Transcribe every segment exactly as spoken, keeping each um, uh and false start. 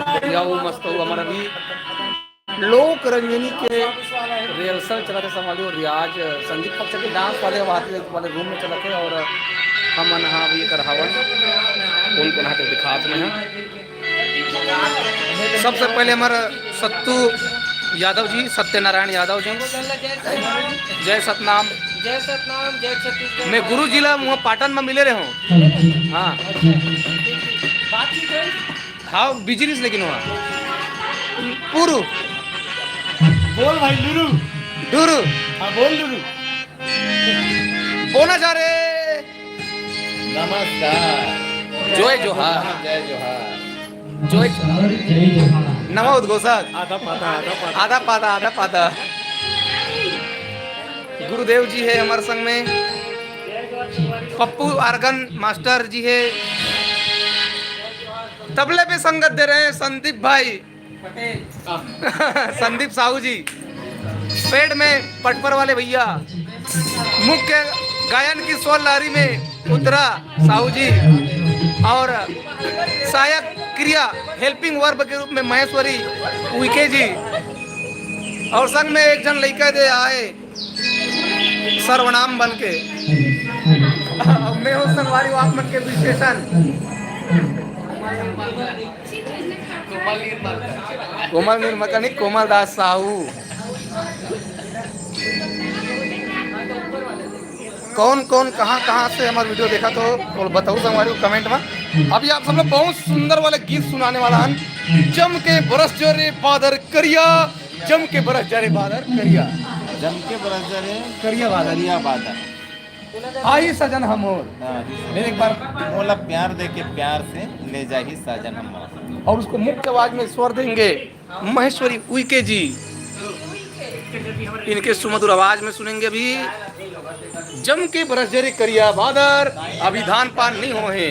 बढ़िया, वो मस्त, वो हमर अभी लोक रंजनी के rehearsal चलत हे, संभालियो रियाज, संगीत पक्ष के dance वाले, वाले रूम में चलत हे और हमन हा अभी एकर हवन, कोन कोन हा ते दिखात में हा। सबसे पहले हमर सत्तू यादव जी, सत्यनारायण यादव जी, जय सतनाम। जय सतनाम, जय छत्तीसगढ़। मैं गुरु जी ला वहाँ पाटन में मिले रहे हूँ। हाँ। बातचीत है? हाँ, बिजनेस लेकिन हुआ। पुरु। बोल भाई लुरु। डुरु। हाँ, बोल लुरु। बोना जा रे। नमस्कार। जय जोहार। जय जोहार। जय नमो उद्घोषक। आधा पाता, आधा पाता। आधा पाता, आधा पाता। गुरुदेव जी है हमारे संग में, पप्पू organ master जी है, तबले पे संगत दे रहे हैं संदीप भाई। संदीप साहू जी, pad में पटपर वाले भैया, मुख्य गायन की स्वर लहरी में उतरा साहू जी, और सहायक क्रिया, helping verb के रूप में महेश्वरी उइके जी, और संग में एक जन लइका दे आए सर्वनाम बन के। अब मैं हूँ संगवारी, आप मन के विशेषण। कोमल निर्मल का नहीं, कोमल दास साहू। कौन कौन कहाँ कहाँ से हमार video देखा तो, तो बताओ संगवारी comment में। अभी आप सब लोग बहुत सुंदर वाले गीत सुनाने वाला हन। जम के बरस जो रे बादर करिया, जम के बरस जा रे बादर करिया। जम के बरस जा रे करिया बादर। करिया बादर। आई सजन हमोर। हाँ। मेरे एक बार मोला प्यार दे के प्यार से ले जाही साजन हमोर। और उसको मुक्त आवाज में स्वर देंगे महेश्वरी उइके जी। इनके सुमधुर आवाज में सुनेंगे अभी। जम के बरस जरे करिया बादर, अभी धान पान नहीं हो है।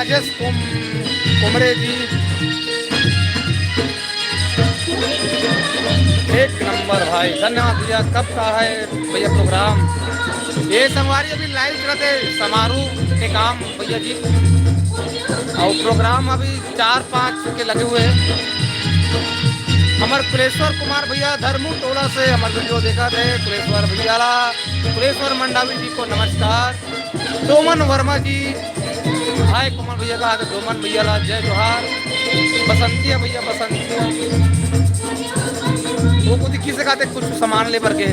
जस कोम-, कोमरे जी, एक नंबर भाई, धन्यवाद भैया। कब का है भैया प्रोग्राम? ये संगवारी अभी लाइव चलत हे समारोह के काम भैया जी, अउ प्रोग्राम अभी चार पाँच के लगे हुए हैं। हमर कुलेश्वर कुमार भैया धर्मू टोला से हमर वीडियो देखत हे। कुलेश्वर भैया ला, कुलेश्वर मंडावी जी को नमस्कार। डोमन वर्मा जी, हाय कोमल भैया का, हाय डोमन भैया ला, जय जोहार। बसंतिया भैया, बसंतिया। वो कुछ किसे खाते कुछ सामान ले बर के।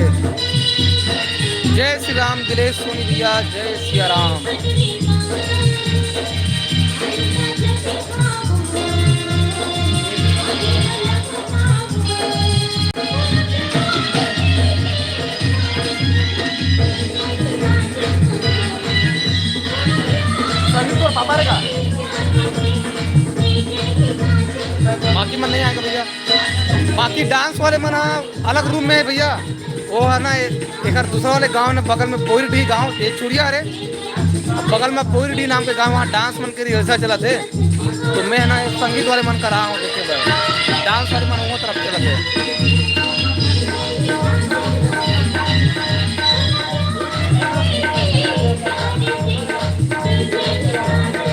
जय श्री राम दिलेश सोनी भैया, जय सिया राम। संदीप और पापा रे का? बाकी मन नहीं आएगा भैया। बाकी डांस वाले मन ह अलग रूम में है भैया। वो है ना, ए-, एकर दूसरा वाले गांव ने बगल में बोईरडीह गांव, एक चुड़िया रे, बगल में बोईरडीह नाम के गांव, वहाँ डांस मन के रिहर्सल चलत हे। तो मैं ना संगीत वाले मन करा हूँ देखे बर, डांस वाले मन वो तरफ चलत हे।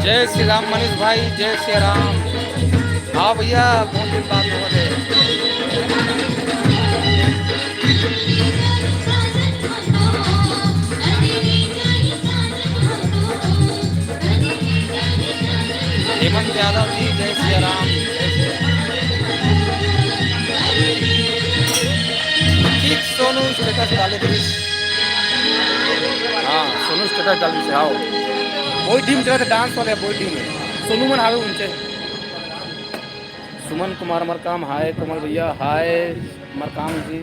जय श्री राम मनीष भाई, जय श्री राम। हाँ भैया, बहुत दिन बाद होवत हे। हेमंत यादव जी, जय सिया राम। ठीक सोनू स्टेटस डाले थे। हाँ, सोनू स्टेटस डाले थे, आओ। वही टीम चला था, डांस वाले, वही टीम है। सोनू मन हावे उनसे। सुमन कुमार मरकाम, हाय कोमल भैया, हाय मरकाम जी।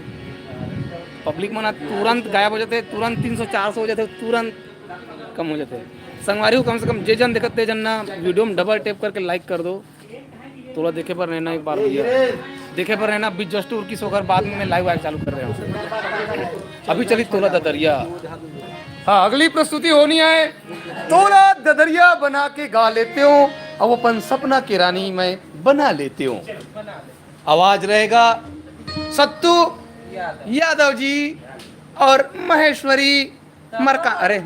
पब्लिक मन तुरंत गायब हो जाते, तुरंत तीन सौ चार सौ हो जाते, तुरंत कम हो जाते। संगवारी हो, कम से कम जे जन देखत ते जन ना वीडियो में डबल टैप करके लाइक कर दो। तोला देखे बर रहना एक बार भैया, देखे बर रहना। अभी जस्ट उर्की से होकर बाद में मैं लाइव आए चालू कर रहा हूँ। अभी चली तोला ददरिया। हाँ, अगली प्रस्तुति होनी है, तोला ददरिया बना के गा लेते हो, अब अपन सपना के रानी मैं बना लेते हो। आवाज रहेगा सत्तू यादव जी और महेश्वरी मरका, अरे,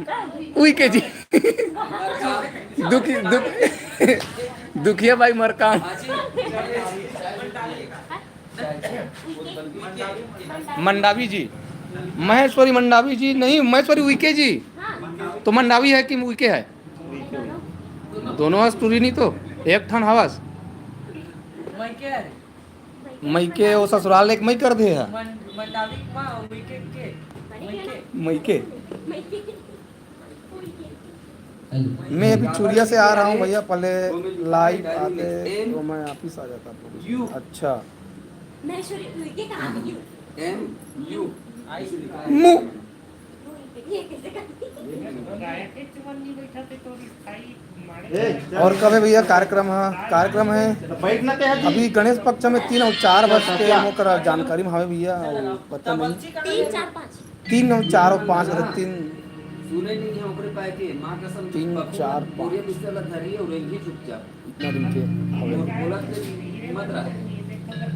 उइके जी। दुखी, दुख-, दुखिया भाई मरकाम। मंडावी जी, महेश्वरी मंडावी जी नहीं, महेश्वरी उइके जी। तो मंडावी है कि उइके है? दोनों हवस टूरी नहीं तो एक ठन हवस। मइके, वो ससुराल एक मई कर दे है। मइके। मैं अभी चुरिया से आ रहा हूँ भैया, पहले लाइव आते तो मैं ऑफिस आ जाता। अच्छा। मुंह। और कब है भैया कार्यक्रम? हाँ, कार्यक्रम है अभी गणेश पक्ष में तीन और चार बज के, ओकर जानकारी में हवे भैया, और पता नहीं। तीन चार पाँच। तीन और चार और पाँच, मतलब तीन। तीन, चार, पाँच। इतना दिन के हवे।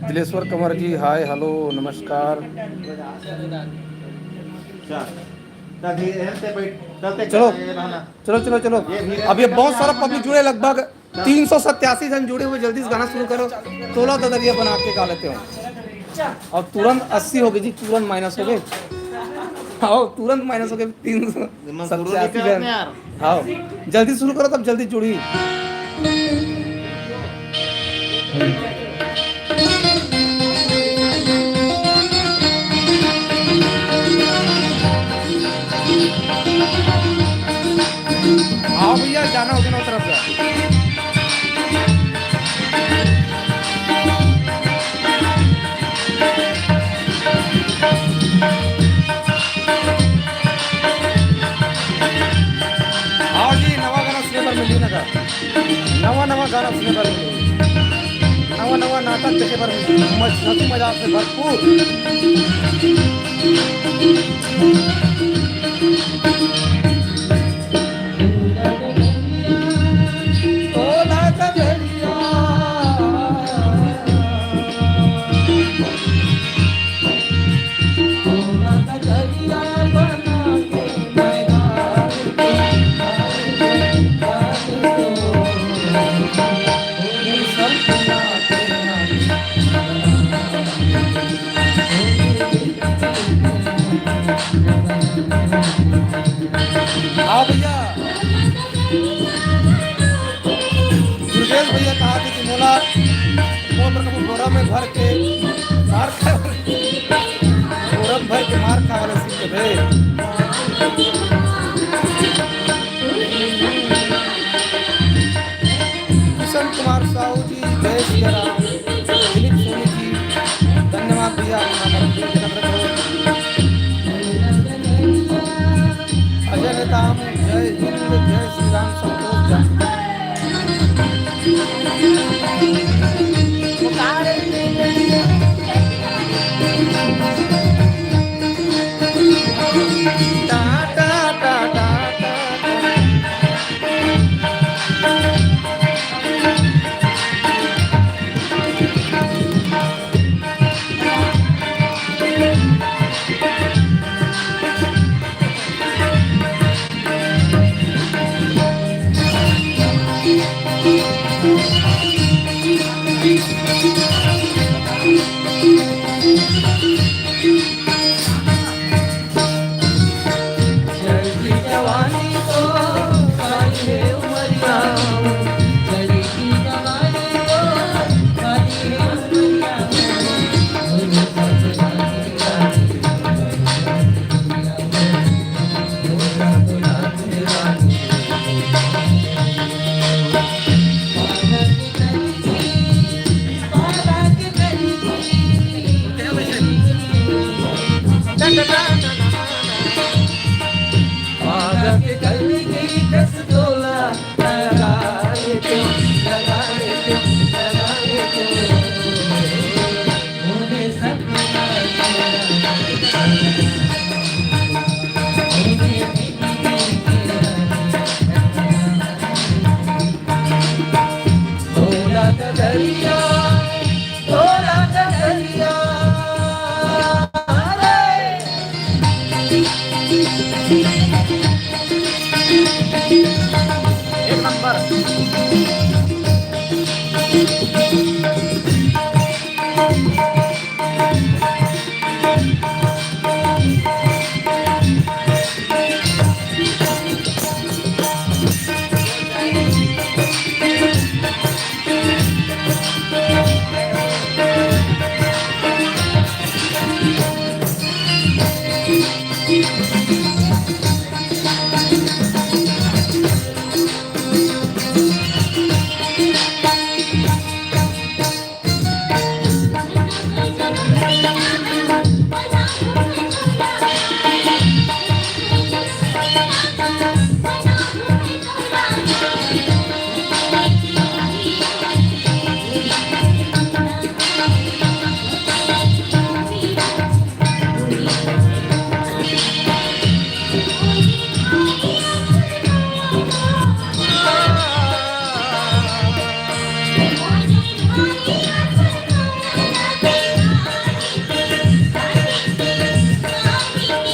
दिलेश्वर कंवर जी, हाय, हेलो, नमस्कार। चलो, चलो, चलो, चलो। अब ये बहुत सारा पब्लिक जुड़े, लगभग तीन सौ सत्तासी जन जुड़े हुए। जल्दी से गाना शुरू करो, तोला ददरिया बना के गा लेते हो। और तुरंत अस्सी हो गए जी, तुरंत माइनस हो गए। आओ, तुरंत माइनस हो गए, तीन सौ सत्तासी जन। आओ, जल्दी शुरू करो, तब जल्दी जुड़ी। आओ भैया, जाना हो जाना तरफ से। आओ जी, नवा गाना सुने बर मिली ना का? नवा नवा गाना सुने बर मिली, नवा नवा नाटक देखे बर मिली, मस-, हंसी मजाक से भरपूर। में भर के मार खाए वाले, बोरम भर के मार खाए वाले सिंह के भेद। किशन कुमार साहू जी, जय सिया राम। दिलीप सोनी जी, धन्यवाद भैया, आप हमारे बीच में रहो। अजय नेताम, जय हिंद, जय श्री राम, संतोष झा। एक नंबर।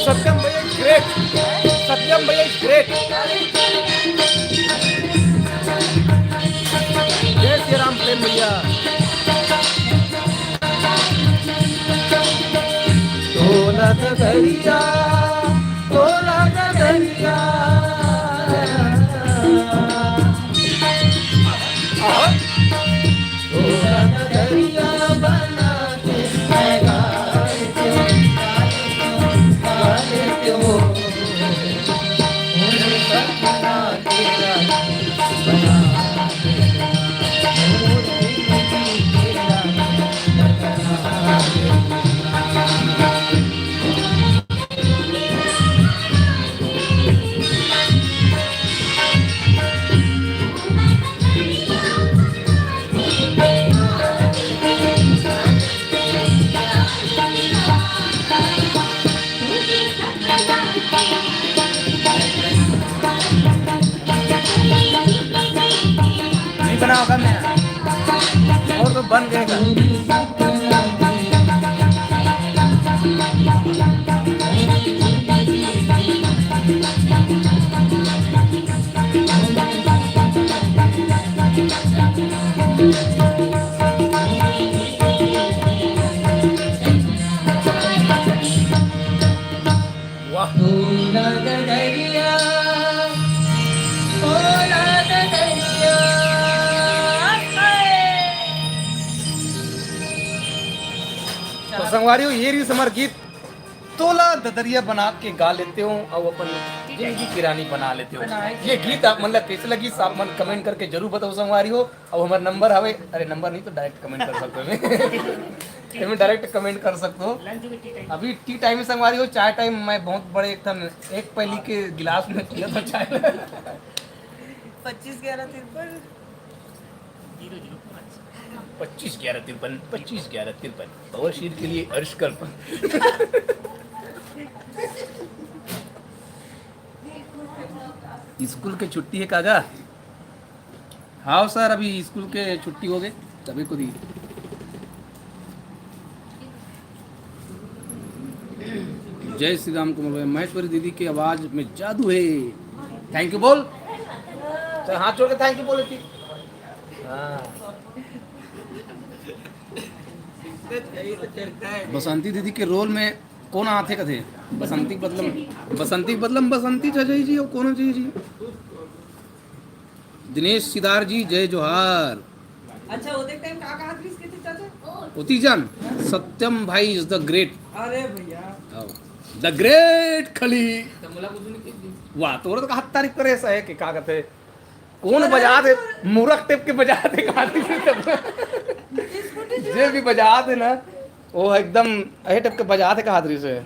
सत्यम भैया is great, सत्यम भैया is great। जय श्री राम प्रेम भैया। तोला दरिया, तोला दरिया। नहीं बना होगा मैं, और तो बन गएगा। संगवारी हो, ये रहिस हमर गीत, तोला ददरिया बना के गा लेते हो और अपन जिंदगी की रानी बना लेते हो। ये गीत आप मन ला कैसे लगिस, आप मन कमेंट करके जरूर बताओ संगवारी हो। अब हमारा नंबर हवे, अरे नंबर नहीं तो डायरेक्ट कमेंट कर सकते हो। एमे डायरेक्ट कमेंट कर सकते हो। अभी टी टाइम में संगवारी हो, चाय टाइम मैं बहुत बड़े एक ठन एक पहली के गिलास में पिया था चाय। पच्चीस ग्यारह तिरपन। पच्चीस ग्यारह तिरपन, पच्चीस ग्यारह तिरपन। बवासीर के लिए अर्श कल्पन। स्कूल के छुट्टी है कागा? हाँ सर, अभी स्कूल के छुट्टी हो गए, तभी को दी। जय श्री राम कुमार भाई, महेश्वरी दीदी के आवाज में जादू है। थैंक यू बोल, चल हाथ जोड़ के थैंक यू बोल लेती। हाँ। बसंती दीदी के रोल में कौन आथे कथे? बसंती बदलम, बसंती बदलम, बसंती चचई जी और कौन चचई जी? दिनेश सिदार जी, जय जोहार। अच्छा, वो देख टाइम का कहा थी इसके थे चाचा? ओती जान, सत्यम भाई is the great। अरे भैया। द ग्रेट खली। वाह, तोर तो हाथ तारीफ करे ऐसा है कि का कहते, कौन बजा दे, मूरख टेप के बजा दे, कहा थी तब। जे भी बजा दे ना, वो एकदम अहे टेप के बजा दे, कहा दे से।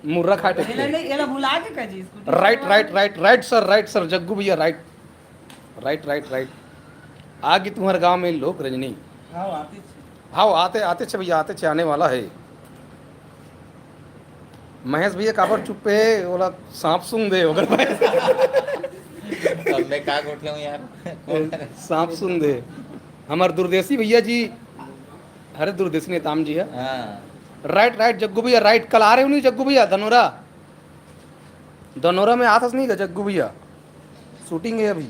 मूरख हाटे। एला नहीं, एला भुला के का जी इसको? Right, right, right, right sir, right sir, Jaggu भैया, राइट। Right, right, right. आगे तुम्हारे गांव में लोक रजनी। हाँ, आते छे। हाँ, आते, आते छे भैया, आते छे, आने वाला है। महेश भैया काबर चुप है, ओला सांप सूंघ दे, ओकर भाई। अब मैं का गोठ लूं यार? सांप सूंघ दे। हमार दुर्देशी भैया जी, अरे दुर्देशी नेताम जी है। हाँ। राइट, राइट, जग्गू भैया, राइट। कल आ रहे हो नहीं जग्गू भैया, धनोरा? धनोरा में आथस नहीं का जग्गू भैया? शूटिंग है अभी।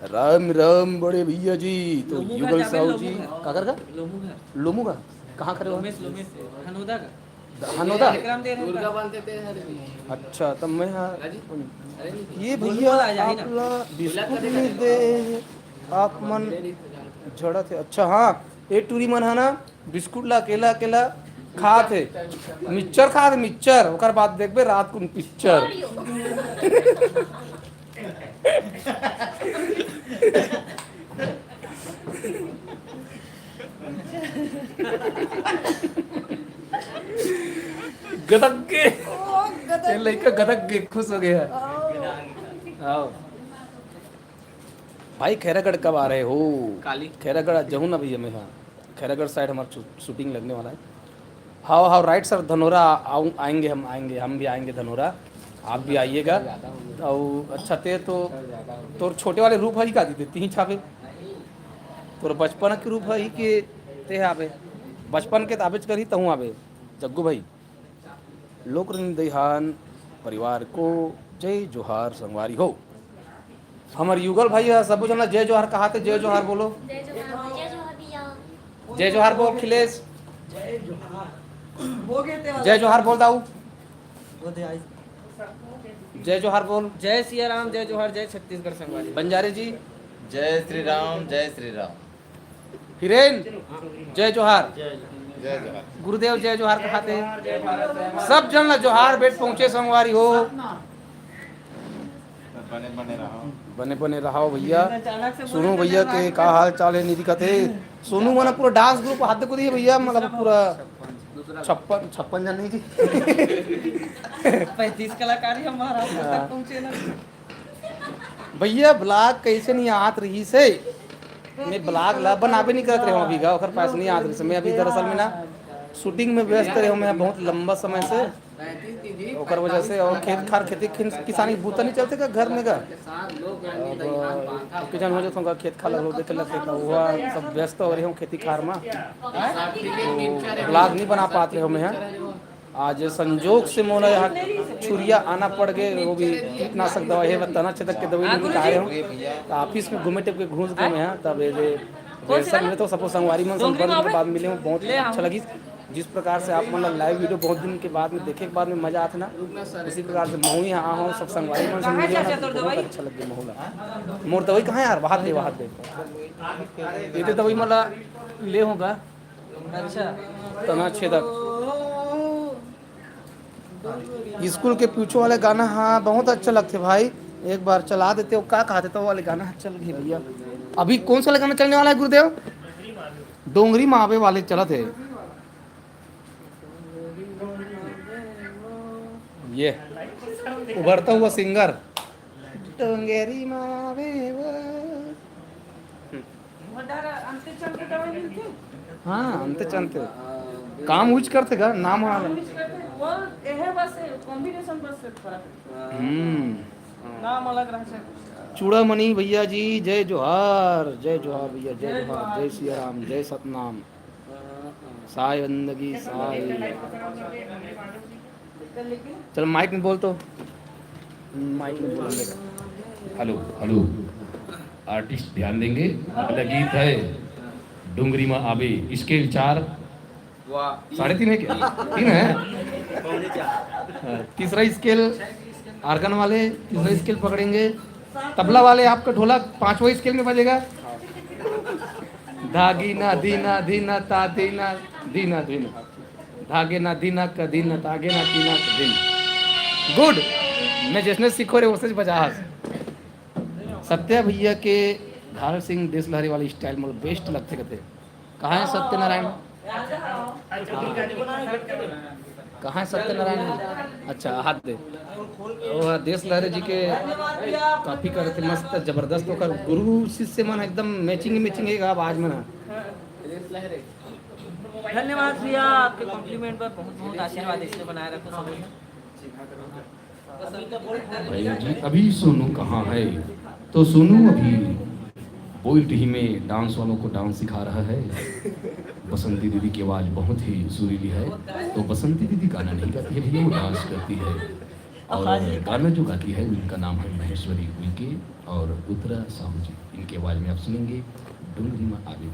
राम राम बड़े भैया जी। तो लोमू का युगल जाबे, साहू लोमू जी का। का कर का? लोमू का। लोमू का? कहाँ करे हो? लोमेश, लोमेश, हनोदा का। द-, हनोदा? विक्रम दे रहे हैं दुर्गा का। बांधते थे हर दिन। अच्छा, तब मैं हाँ। राजी? अरे नहीं। ये बोल, भैया बोल, आ जाए ना। आप ला बिस्कुट नहीं दे, आप मन झड़त है। अच्छा हाँ, ये टूरी मन है ना, बिस्कुट ला अकेला अकेला खात हे, मिक्सचर खात हे, मिक्सचर। ओकर बाद देखबे रात कुन पिक्चर। गदक के। ओ, गदक ये लइका गदक के खुश हो गया। ओ। आओ। भाई, खैरागढ़ कब आ रहे हो? काली। खैरागढ़ आ जाऊँ ना भैया मैं, हाँ। खैरागढ़ साइड हमार शू-, शूटिंग लगने वाला है। हाँ, हाँ, राइट सर, धनोरा आऊँ, आएंगे हम, आएंगे, हम भी आएंगे धनोरा, आप भी आइएगा। और अच्छा, ते तो, तोर छोटे वाले रूप हरी का दीदी, तीन छापे। तोर बचपन के रूप हरी के ते आबे, बचपन के तो आबेच करी, तहूँ आबे, जग्गू भाई। लोकरंजन दईहान परिवार को जय जोहार संगवारी हो। हमर युगल भाई ह, सबो झन ला जय जोहार कहाथे, जय जोहार बोलो। जय जोहार, जय जोहार भैया। जय जोहार बोल अखिलेश। जय जोहार। हो गए ते वाला। जय जोहार बोल दाऊ। वो दे आई। जय जोहार बोल। जय सिया राम, जय जोहार, जय छत्तीसगढ़ संगवारी। बंजारे जी। जय श्री राम, जय श्री राम। हिरेन, जय जोहार। जय जोहार। गुरुदेव, जय जोहार कहाथे। सब झन ला जोहार भेंट पहुँचे संगवारी हो। बने बने रहो। बने बने रहो भैया। सोनू भैया के का हाल चाल है, नहीं दिखत हे। सोनू मन पूरा डांस ग्रुप हाथ को दिए भैया, मतलब पूरा छप्पन, छप्पन जन नहीं जी। पैंतीस कलाकार ही हमारा अब तक हाँ। पहुँचे ना। भैया, ब्लॉग कैसे नहीं आत रही से? मैं ब्लॉग ला बनाबे नहीं करत रहे हूँ अभी का, ओकर पास नहीं आत रही से। मैं अभी दरअसल में ना शूटिंग में व्यस्त रहे हूँ मैं बहुत लंबा समय से, ओकर वजह से। और खेत खार, खेती खिन-, किसानी बूता नहीं चलते का घर में का? अब किसान हो जाता हूँ, खेत खार लोग देखे लगते का, वो सब व्यस्त हो रहे हूँ खेती खार में, तो ब्लॉग नहीं बना पात रहे हूँ मैं। आज संजोग से मोला यहाँ छुरिया आना पड़ गए, वो भी कीटनाशक दवाई है, तना छेदक के दवाई लेके आए हूँ। तो ऑफिस में घूमे टेप के घूस गए हैं, तब ये जे बेसन में तो सबको संगवारी मन संपर्क में बाद मिले हूँ, बहुत अच्छा लगी। जिस प्रकार से आप मतलब लाइव वीडियो बहुत दिन के बाद में देखे के बाद में मजा आता ना, उसी प्रकार से महू यहाँ आ हूँ, सब संगवारी मन से मिले हूँ, बहुत अच्छा लगे महू ला। मोर दवाई कहाँ है यार? वहाँ दे, वहाँ दे। ये तो दवाई मला ले होगा। अच्छा। तना छेदक। स्कूल के पीछू वाले गाना, हाँ, बहुत अच्छा लगथे भाई। एक बार चला देते हो, का कहते तो वाले गाना चल गई भैया। अभी कौन सा गाना चलने वाला है गुरुदेव? डोंगरी मावे वाले चलत हे। ये उभरता हुआ सिंगर। डोंगरी मावे वो। हाँ, अंते चंते। काम उज करथे गा, नाम वाला। वो एहे बस, combination बस फर्क है। हम्म। नाम अलग रह सकता है। चूड़ामणि भैया जी, जय जोहार, जय जोहार भैया, जय जोहार, जय सिया राम, जय सतनाम। साई बंदगी, साई। चल, माइक में बोल तो। माइक में बोल। Hello, hello. आर्टिस्ट ध्यान देंगे, अगला गीत है डोंगरी माँ आबे, स्केल चार। वाह। साढ़े तीन है क्या? तीन है। हाँ, तीसरा स्केल, आर्गन वाले तीसरा स्केल पकड़ेंगे। तबला वाले आपका ढोलक पांचवा स्केल में बजेगा। धागी ना दीना दीना ता दीना दीना दीना। धागे ना दीना का दीना, तागे ना तीना का दिन। गुड। मैं जैसने सीखो रे, वैसे बजा हस। सत्या भैया के धार सिंह देश लहरी वाली स्टाइल मोला बेस्ट लगथे कथे। कहाँ है सत्यनारायण? कहाँ है सत्यनारायण? अच्छा, हाथ दे। वो देश लहरी जी के कॉपी करथे, मस्त जबरदस्त। ओकर गुरु शिष्य मन एकदम मैचिंग मैचिंग है आवाज मन ह। धन्यवाद भैया, आपके कॉम्प्लीमेंट पर। बहुत बहुत आशीर्वाद इससे बनाए रखो सब। भैया जी, अभी सोनू कहाँ है? तो सोनू अभी बोइलडीह में डांस वालों को डांस सिखा रहा है। बसंती दीदी की आवाज़ बहुत ही सुरीली है, तो बसंती दीदी गाना नहीं गाती है भैया, वो डांस करती है। और गाना जो गाती है, उनका नाम है महेश्वरी उइके और उत्तरा साहू जी। इनकी आवाज़ में आप सुनेंगे डोंगरी माँ आबे।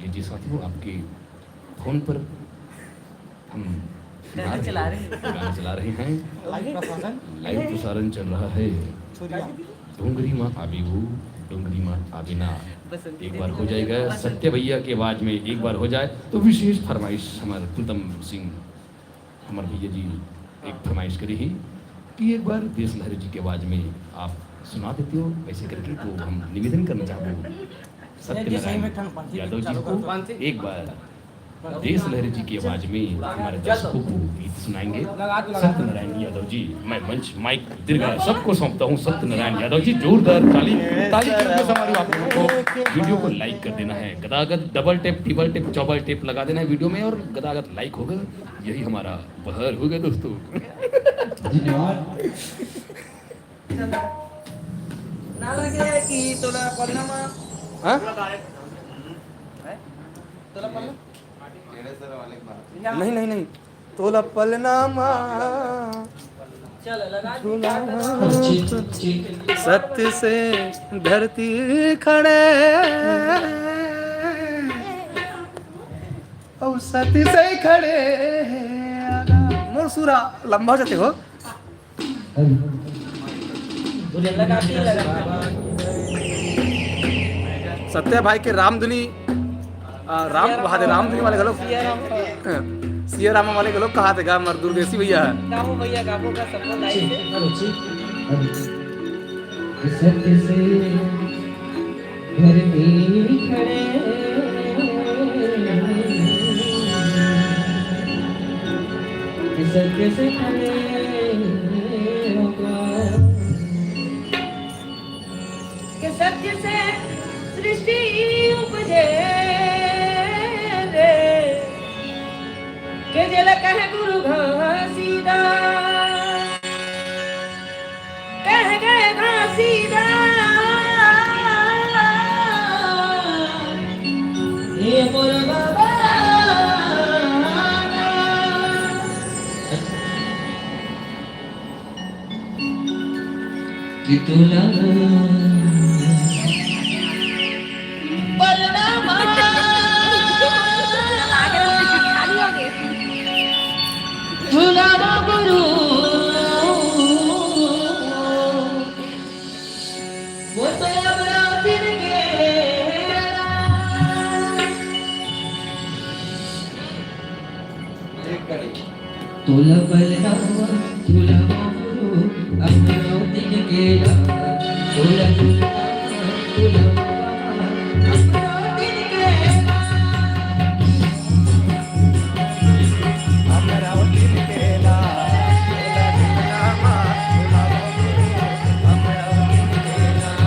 ये जी साथियों, आपके फोन पर हम गाना चला रहे हैं। गाना चला रहे हैं। लाइव प्रसारण। लाइव प्रसारण चल रहा है। डोंगरी माँ आबे वो, डोंगरी माँ आबे ना। एक बार हो जाएगा, सत्य भैया की आवाज में एक बार हो जाए तो विशेष फरमाइश हमारे प्रीतम सिंह, हमारे भैया जी एक फरमाइश करी ही कि एक बार देश लहरी जी की आवाज में आप सुना देते हो, ऐसे करके तो हम निवेदन करना चाहते हैं सत्यनारायण यादव जी को एक बार देश लहरी जी की आवाज में हमारे दर्शकों को गीत सुनाएंगे। सत्यनारायण यादव जी, मैं मंच माइक दीर्घा सबको सौंपता हूँ। सत्यनारायण यादव जी, जोरदार ताली, ताली की हमारी आप लोगों को। वीडियो को लाइक कर देना है, गदागद डबल टेप, ट्रिपल टेप, चौबल टेप लगा देना है वीडियो में और गदागद लाइक होगा। यही हमारा उपहार होगा दोस्तों। धन्यवाद। ना लगे कि तोला पलना मा। हाँ? तोला पलना? नहीं, नहीं, नहीं। तोला पलना मा। चल, लगा दी। सत्य से धरती खड़े, और सत्य से खड़े। मोर सुरा लंबा हो जाते हो। सत्या भाई के रामधुनी, आ, राम, वहाँ दे रामधुनी वाले घलो, सिया राम का। हाँ, सिया राम वाले घलो कहा थे गा, मर दुर्गेशी भैया है। गावो भैया, गावो का सबको लाइक से। सत्य से धरती खड़े, सत्य से खड़े होकर, कि सत्य से सृष्टि उपजे रे, के जेला कहे गुरु घासीदास। कह गए घासीदास, ये मोर बाबा। कि तोला बलरामा, दुलारा गुरु, वो तो अब रात दिन के ओला बलराम, झुलावा गुरु, अमरावती के केला। ओला झुलावा, झुलावा, अमरावती के केला। अमरावती के केला। ओला झुलावा, झुलावा गुरु, अमरावती के केला।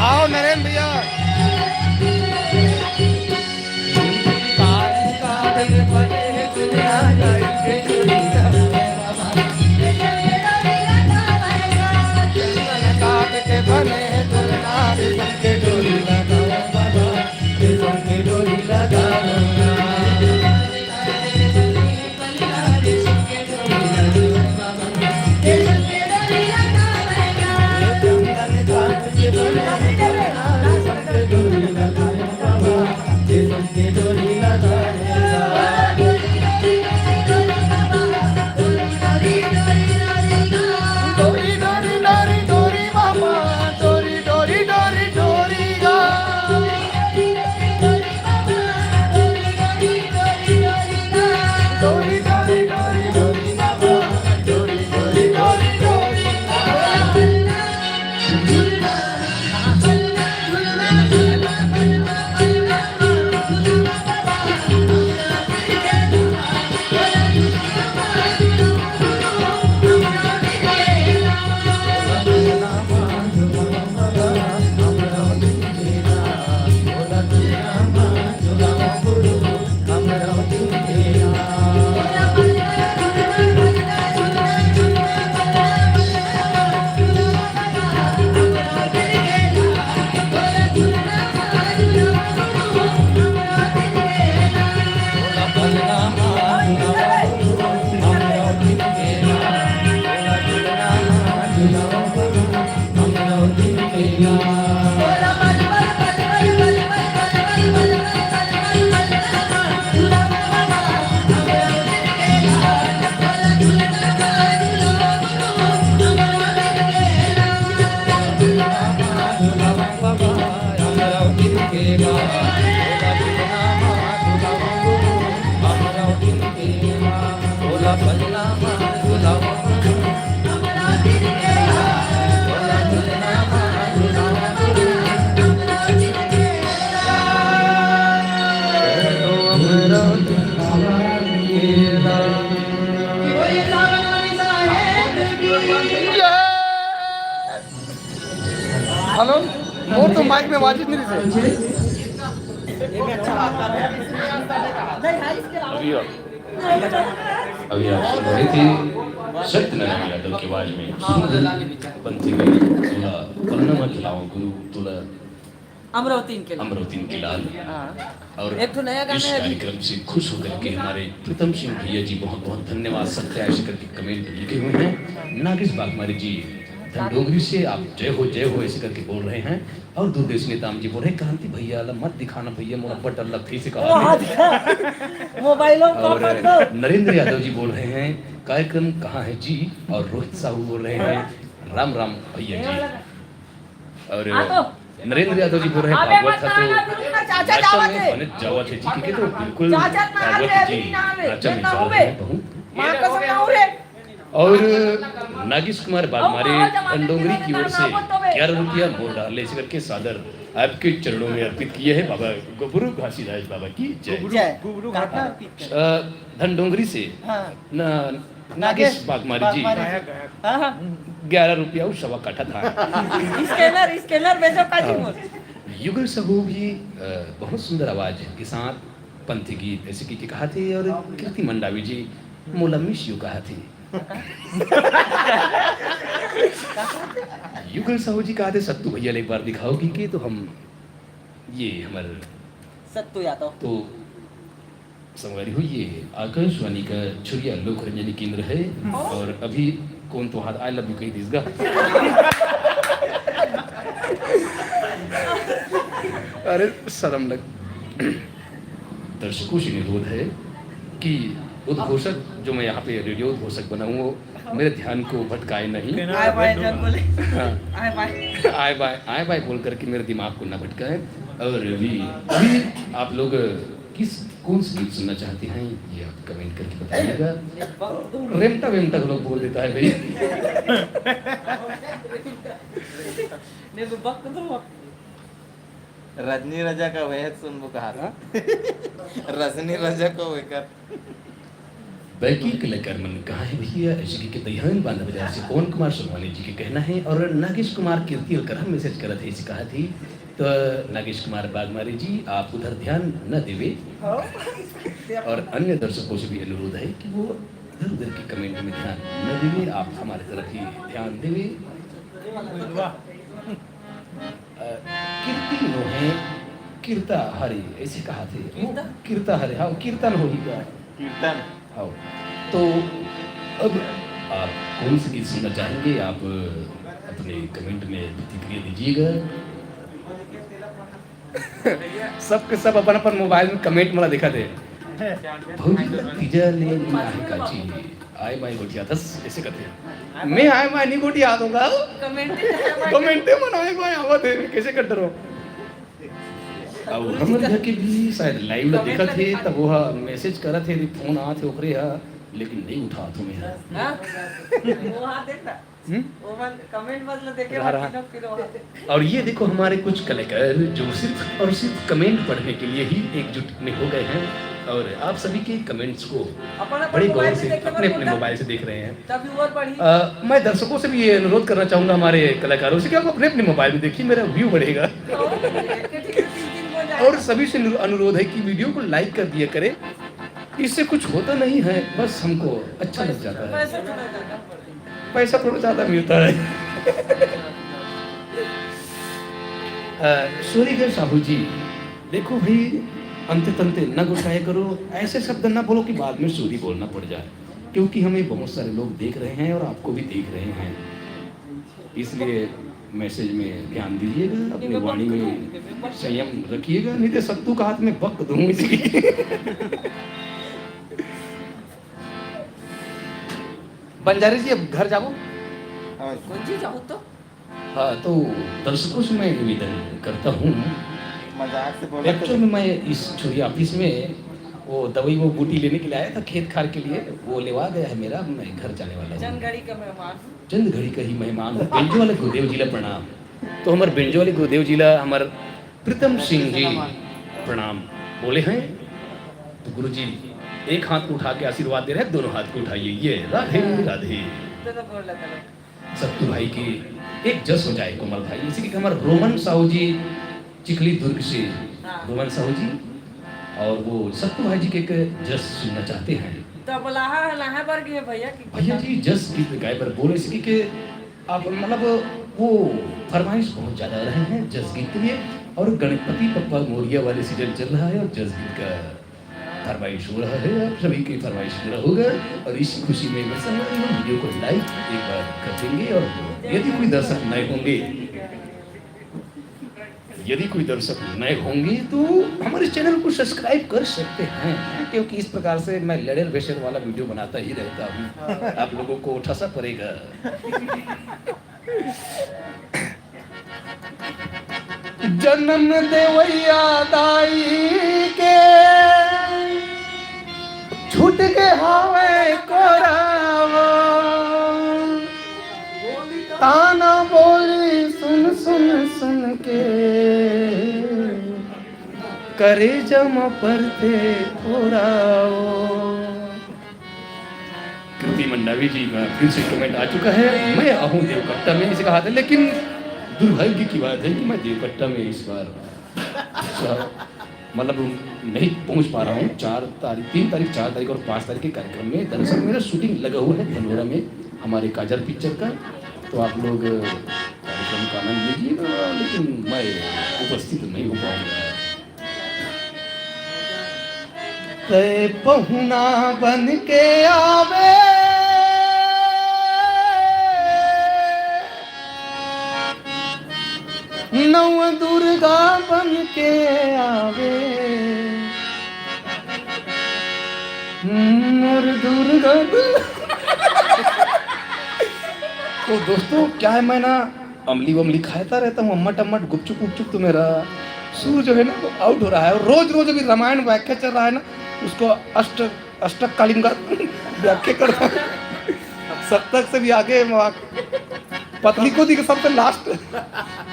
आओ नरेंद्र भैया। हेलो, मोर तो माइक में बाजिस नहीं रहिसे। अभी आप, अभी आप सुन रहे थे सत्यनारायण यादव की आवाज में सुंदर पंथी गीत, तोला पलना म झुलावा गुरु, तोला अमरावती के लाल। अमरावती के लाल। हाँ। और एक ठो नया गाना इस है अभी। कार्यक्रम से खुश होकर के हमारे प्रीतम सिंह भैया जी, बहुत बहुत धन्यवाद। सत्या ऐसे करके कमेंट लिखे हुए हैं। नागेश बागमारी जी धनडोंगरी से, आप जय हो जय हो ऐसे करके बोल रहे हैं। और दुर्गेश नेताम जी बोल रहे हैं, "क्रांति भैया ला मत दिखाना भैया, मोला बड़ डर लगथे," ऐसे वो कहा। हाथ का मोबाइलों को और मत दो। नरेंद्र यादव जी बोल रहे हैं, "कार्यक्रम कहाँ है जी?" और रोहित साहू बोल रहे हैं, "राम राम भैया जी।" और हाँ तो। नरेंद्र यादव जी बोल रहे हैं, अबे "भागवत मत था तो आना, रुक ना, चाचा वास्तव जावत में है। बने जावत है जी, क्योंकि तो बिल्कुल चाचा ना भागवत आवे, जी अभी ना आवे, राजा ये में ना जा होवे। रहे हैं बहू।" माँ कसम ना हो रे। और नागेश कुमार बागमारे धनडोंगरी की ओर से ग्यारह रुपया मोर डाले से करके सादर आपके चरणों में अर्पित किए हैं बाबा गुबरू घासीदास बाबा की जय। जय। गुबरू घाटा अर्पित कर। अ, धनडोंगरी से हाँ। न-, नागेश नागेश बागमारी जी। बागमारी जी। हाँ, हाँ। ग्यारह रुपया और सवा काठा धान। स्कैनर, स्कैनर भेजो काजी हाँ। मोर। युगल साहू भी, अ, बहुत सुंदर आवाज के साथ पंथी गीत ऐसे की, की कहा थे और कीर्ति मंडावी जी मोला मिस यू कहा थे। युगल साहू जी कहा थे, "सत्तू भैया ले एक बार दिखाओगी कि तो हम ये हमारे सत्तू यादव। तो संगवारी हो, ये आकाशवाणी का छुरिया लोकरंजनी केंद्र है और अभी कौन तो हाथ I love you कही दीस गा।" अरे शर्म लग। दर्शकों से निरोध है कि उद्घोषक, जो मैं यहाँ पे रेडियो उद्घोषक बना हूँ, वो मेरे ध्यान को भटकाए नहीं। आए बाय जन बोले। हाँ। आए बाय। आए बाय, आए बाय बोल करके मेरे दिमाग को ना भटकाए। और अभी, अभी आप लोग किस, कौन सा गीत सुनना चाहते हैं, ये आप कमेंट करके बताइएगा। रेमटा वेमटा लोग बोल देता है भाई। नहीं, तो वक्त तो वक्त। रजनी रजा का वह सुनबो कहा था। हाँ? रजनी रजा को वेकर। बैकी कलाकार मन कहाँ है भैया? ऐसे कि दहियान बांधा बाजार से पवन कुमार सोनवानी जी के कहना है और नागेश कुमार कीर्ति अलकरहा मैसेज करत है, ऐसे कहा थी। तो नागेश कुमार बागमारी जी, आप उधर ध्यान न देवे। हाँ। और अन्य दर्शकों से भी अनुरोध है कि वो इधर उधर की कमेंट में ध्यान न देवे, आप हमारे तरफ ही ध्यान देवे। वाह। अ, कीर्ति नोहे, कीर्ता हरे, ऐसे कहा थे। कीर्ता? कीर्ता हरे, हाँ, कीर्तन होही का। कीर्तन। हाँ। तो अब आप कौन से गीत सुनना चाहेंगे? आप अपने कमेंट में प्रतिक्रिया दीजिएगा। सबके सब अपन अपन मोबाइल में कमेंट मला दिखा दे। भौजी ला तीजा ले ना है का जी? आय माय गोठियाथस, ऐसे कथे। मैं आय माय नहीं गोठियात हूँ का। कमेंटे में आय माय। कमेंटे मन आय माय आवत है, कैसे कर डरो? अब हमर घर के भी शायद लाइव ला देखत हे, तब वो मैसेज करत हे, फोन आत हे ओकरे हा, लेकिन नहीं उठात हूँ मैं। हाँ? वो हाथ देख ना। हम्म? वो मन कमेंट बस ला देखे रहा, रहा। बाकी लोग फिर वहाँ से। और ये देखो हमारे कुछ कलाकार जो सिर्फ और सिर्फ कमेंट पढ़ने के लिए ही एकजुट में हो गए हैं और आप सभी के कमेंट्स को अपन अपन बड़े गौर मोबाइल से से देखे अपने अपने मत मोबाइल से देख रहे हैं। तब व्यूअर बढ़ी। अ, मैं दर्शकों से भी ये अनुरोध करना चाहूंगा हमारे कलाकारों से कि आप अपने अपने मोबाइल में देखिए, मेरा व्यू बढ़ेगा। और एक के ठीक से तीन तीन हो जाए। और सभी से अनु-, अनुरोध है कि वीडियो को लाइक कर दिया करें, इससे कुछ होता नहीं है, बस हमको अच्छा लग जाता है। पैसा थोड़ा ज्यादा। पैसा थोड़ा ज्यादा मिलता है। अ, सूरी के साहू जी, देखो भाई, अंते तंते न गुस्साया करो, ऐसे शब्द न बोलो कि बाद में सूरी बोलना पड़ जाए, क्योंकि हमें बहुत सारे लोग देख रहे हैं और आपको भी देख रहे हैं, इसलिए मैसेज में ध्यान दीजिएगा, अपनी वाणी में संयम रखिएगा, नहीं तो सत्तू का हाथ में बक दूंगी। बंजारे जी, अब घर जाबो। हाँ। कौन जी जाओ तो? हाँ, तो दर्शकों से मैं निवेदन करता हूँ। मजाक से बोला तो। एक्चुअल में मैं इस छुरिया ऑफिस में वो दवाई, वो बूटी लेने के लिए आया था खेत खार के लिए, वो लेवा गया है मेरा, मैं घर जाने वाला हूँ। चंद घड़ी का मेहमान। चंद घड़ी का ही मेहमान हूँ। बेंजो वाले गुरुदेव जी ला प्रणाम। तो हमारे बेंजो वाले गुरुदेव जी ला हमारे प्रीतम सिंह जी प्रणाम बोले हैं। तो गुरु जी एक हाथ को उठा के आशीर्वाद दे रहे हैं, दोनों हाथ को उठाइए। ये राधे राधे। सत्तू भाई की एक जस हो जाए कोमल भाई, इसी के हमारे रोमन साहू जी चिखली दुर्ग से, हाँ। रोमन साहू जी, और वो सत्तू भाई जी के एक जस सुनना चाहते हैं। तबलाहा है, लाहा बर गए भैया की भैया जी जस गीत गाए बर बोले, इसी के आप मतलब वो फरमाइश बहुत ज्यादा रहे हैं जस गीत के लिए। और गणपति पप्पा मोरिया वाले सीजन चल रहा है और जस गीत का फरमाइश हो रहा है। आप सभी की फरमाइश पूरा होगा और इसी खुशी में मैं संगवारी हो वीडियो को लाइक एक बार कर देंगे और यदि कोई दर्शक नए होंगे, यदि कोई दर्शक नए होंगे तो हमारे चैनल को सब्सक्राइब कर सकते हैं, क्योंकि इस प्रकार से मैं लड़ेर भेसेर वाला वीडियो बनाता ही रहता हूँ। आप लोगों को ठसा पड़ेगा। जन्म देवैया दाई के छूट के हावे कोरावा, ताना बोली सुन सुन सुन के करेजा म परथे फोराओ। कृति मंडावी जी का फिर से कमेंट आ चुका है, "मैं आहूँ देवकट्टा में", इसे कहा था, लेकिन दुर्भाग्य की बात है कि मैं देवकट्टा में इस बार स-, मतलब नहीं पहुंच पा रहा हूँ। चार तारीख, तीन तारीख, चार तारीख और पाँच तारीख के कार्यक्रम में दरअसल मेरा शूटिंग लगा हुआ है धनोरा में हमारे काजल पिक्चर का, तो आप लोग कार्यक्रम का आनंद लीजिएगा, लेकिन मैं उपस्थित नहीं हो पाऊंगा। तय पहुना बन के आवे, नव दुर्गा बन के आवे, मोर दुर्गा दुर्गा। तो दोस्तों, क्या है, मैं ना अमली वमली खाता रहता हूँ, अम्मट अम्मट, गुपचुप उपचुप, तो मेरा सुर जो है ना, वो आउट हो रहा है। और रोज रोज अभी रामायण व्याख्या चल रहा है ना, उसको अष्ट अष्टकालीन का व्याख्या करता हूँ। सप्तक से भी आगे वहाँ पतली को दी के सबसे लास्ट,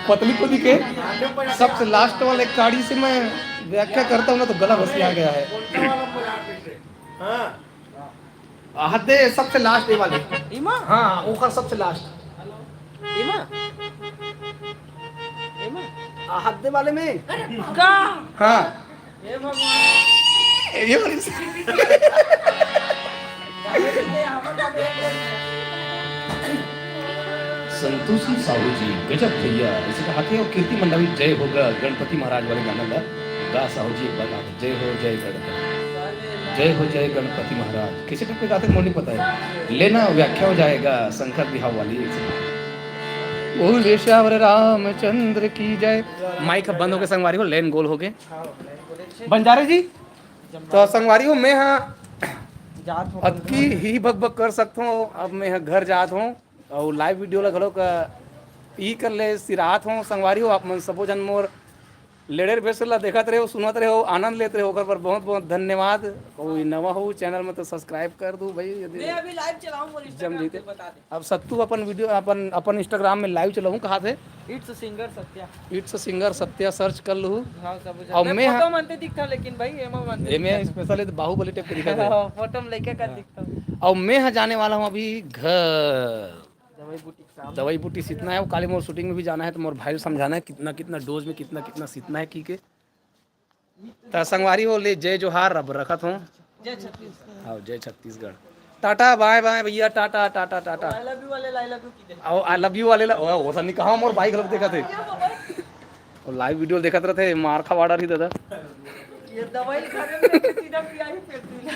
पतली को दी के सबसे लास्ट वाले काड़ी से मैं व्याख्या करता हूँ ना, तो गला भसिया गया है। हाँ। आहद्दे सबसे लास्ट ये वाले। इमा? हाँ, ओकर सबसे लास्ट। इमा? इमा? आहद्दे वाले में। का? हाँ। हे भगवान। ये वाली। संतोषी साहू जी, गजब भैया, इसे कहा थे, और कीर्ति मंडावी, जय होगा गणपति महाराज वाले गाना ला, गा साहू जी एक बार गा दे। जय हो, जय गणपति, जय हो, जय गणपति महाराज। किसी टाइप के गाते, मोर नहीं पता है, लेना व्याख्या हो जाएगा शंकर बिहाव वाली। बोले श्यावर रामचंद्र की जय। माइक बंद हो गए संगवारी हो, लेन गोल हो गए। बंजारे जी, तो संगवारी हो, मैं हाँ जात हूँ। अतकी ही बकबक कर सकत हूँ। अब मैं हाँ घर जात हूँ और लाइव वीडियो ला घलो का ई कर ले सिरात हूँ। संगवारी हो, आप मन सबो जन मोर लेड़ेर भेसेर ला देखत रहे हो, सुनत रहे हो, आनंद लेत रहे हो, ओकर बर बहुत बहुत धन्यवाद। कोई नवा हो चैनल में तो सब्सक्राइब कर दू भाई, यदि मैं अभी लाइव चलाऊं, मोर जम Instagram जीते। पे बता दे। अब सत्तू अपन वीडियो, अपन, अपन Instagram में लाइव चलाऊं, कहा थे? It's singer Satya. It's singer Satya, search कर लू। हाँ, सब हो अब जाता है। मैं फोटो मनते दिखता, लेकिन भाई, एमा मनते एमे दिखता। स्पेशल है तो बाहुबली टाइप के दिखा थे। हाँ, फोटो में लेके का हाँ। दिखता। अब मैं हाँ जाने वाला हूँ अभी घर। दवाई बूटी के साथ। दवाई बूटी सीतना है, वो काली मोर शूटिंग में भी जाना है, तो मोर भाई समझाना है कितना, कितना डोज में कितना, कितना सीतना है, की के। त संगवारी हो, ले जय जोहार, अब रखत हूँ। जय छत्तीसगढ़। हाँ, जय छत्तीसगढ़। टाटा, बाय बाय भैया, Tata, Tata, Tata. I love you वाले ला I love you की दे। और I love you वाले ला, ओ, वो सब नहीं कहा, मोर भाई गलत देखा थे। वो लाइव वीडियो देखत रहते, मार खा वाड़ा रही दादा। ये दवाई खाने में सीधा पिया ही फिरती ना।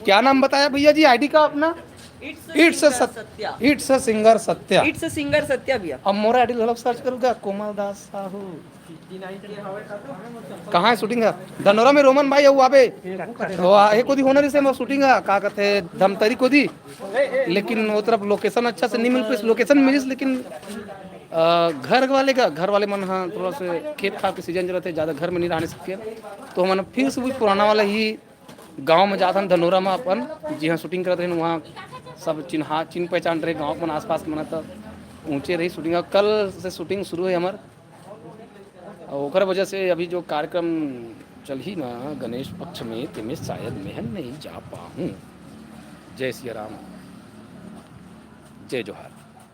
क्या नाम बताया भैया जी आईडी का अपना? It's a It's a singer सत-, Satya. It's a singer Satya. It's a singer Satya भैया। अब मोर आईडी ला सर्च करूंगा, कोमल दास साहू। कहाँ है शूटिंग है? धनोरा में रोमन भाई, वो आबे। वो आ-, एक कोदी होना रिसे, मैं शूटिंग है, का कहते हैं, धमतरी कोदी। लेकिन वो तरफ लोकेशन अच्छा से नहीं मिल पाइस, लोकेशन मिलिस, लेकिन, अ, घर वाले का, घर वाले मन, हाँ, थोड़ा से खेत खार के सीजन चलत हे, ज़्यादा घर में नहीं रहने सके। तो हमन फिर से वही पुराना वाला ही गाँव में जात हन, धनोरा में अपन, जिहाँ शूटिंग करत रहिन, वहाँ सब चिन्हा, चिन्ह पहचान रहे गाँव के मन, आसपास के मन, त ऊँचे रही शूटिंग। अब कल से शूटिंग शुरू है हमर, और ओकर वजह से अभी जो कार्यक्रम चलही ना गणेश पक्ष में, तेमे शायद मैं नहीं जा पाहूँ। जय सिया राम, जय जोहार।